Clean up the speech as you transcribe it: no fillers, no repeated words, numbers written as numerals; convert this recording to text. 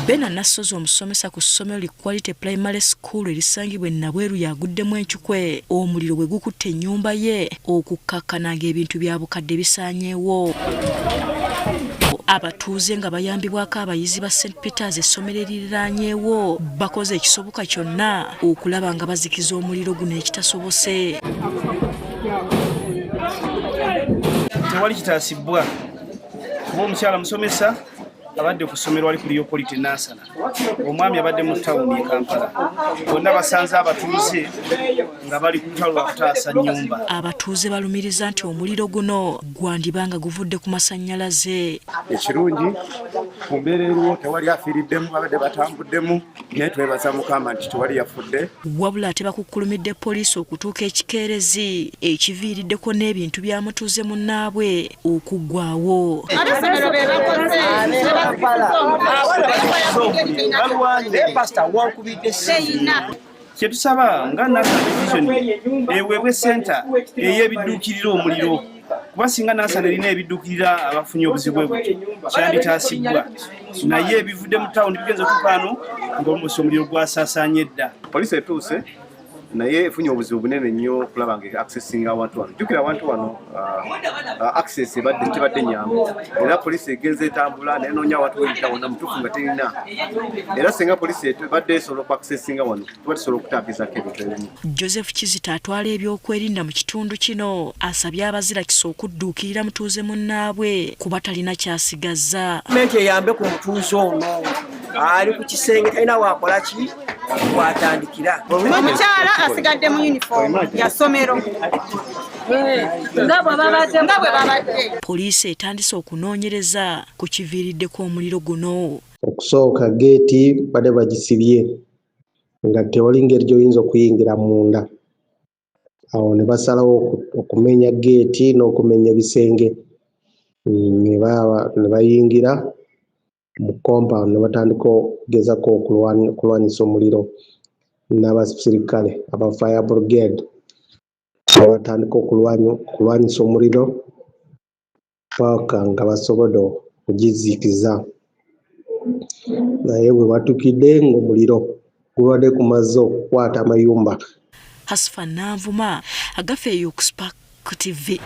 Bena Nassozi, omusomesa ku ssomero li Quality Primary School erisangibwa e Nabweru, yaguddemu encukwe omuliro bwe gukutte ennyumba ye, okukkakkana ng'ebintu bya bukadde bisaanyeewo. Abatuuze nga bayambibwako abayizi ba St Peters, essomero eririraanyeewo, bakoze ekisoboka kyonna okulaba nga bazikiza omuliro guno, ekitasobose. Tewali kitaasibwa kuba omukyala musomesa, abadde ku ssomero ali ku Leo Quality Nansana, omwami abadde mu tawuni e Kampala. Bonna basanze abatuuze nga bali ku lutalo lwa kutaasa nnyumba. Abatuuze balumiriza nti omuliro guno gwandiba nga guvudde ku masannyalaze. Ekirungi ku mbeera eriwo, tewali afiiriddemu, babadde batambuddemu, naye twebaza Mukama nti tewali yafudde. Wabula ate bakukkulumidde poliisi okutuuka ekikeerezi, ekiviiriddeko n'ebintu bya mutuuze munnaabwe okuggwawo. Ab'essomero be bakoze. Pasita wankubidde. Kyetusaba nga Nansana Division eweebwe center ey'ebidduukirira omuliro, kuba singa Nansana erina ebidduukirira abafunye obuzibu bwe butyo, kyanditaasibbwa. Naye ebivudde mu tawuni bigenza otuuka ano ng'olumusi omuliro gwasaasaanye dda. Poliisi etuuse, naye efunye obuzibu bunene nnyo okulaba nga accessinga awantu wano. Jjukira awantu wano access ebadde tebadde nyangu, era poliisi egenza etambula naye noonya awantu weyita wonna mutuufu nga terina. Era singa poliisi ebadde esobola okuaccessinga wano, tuba tusobola okutaakizako ebintu ebimu. Joseph Kizito, atwala ebyokwerinda mu kitundu kino, asabye abazirakisa okudduukirira mutuuze munnaabwe kuba talina kyasigaza. Gavumenti eyambe ku mutuuze ono ali ku kisenge, talina wakola ki watandikira. Omukyala asigadde mu uniform ya ssomero nga bwe babadde. Poliisi etandise okunoonyereza ku kiviiriddeko omuliro guno. Okusooka geeti badde bagisibye nga tewali ngeri gy'oyinza okuyingira munda. Awo ne basalawo okumenya geeti n'okumenya ebisenge, ne bayingira mu compound ne batandika okugezako okulwanyisa omuliro n'abasirikale aba fire brigade ne batandika okulwanyisa omuliro paka nga basobodde okugizikiza. Naye bwe batukidde ng'omuliro gubadde gumaze okukwata amayumba. Hasfa Nanvuma, agafeeyo ku Spark TV.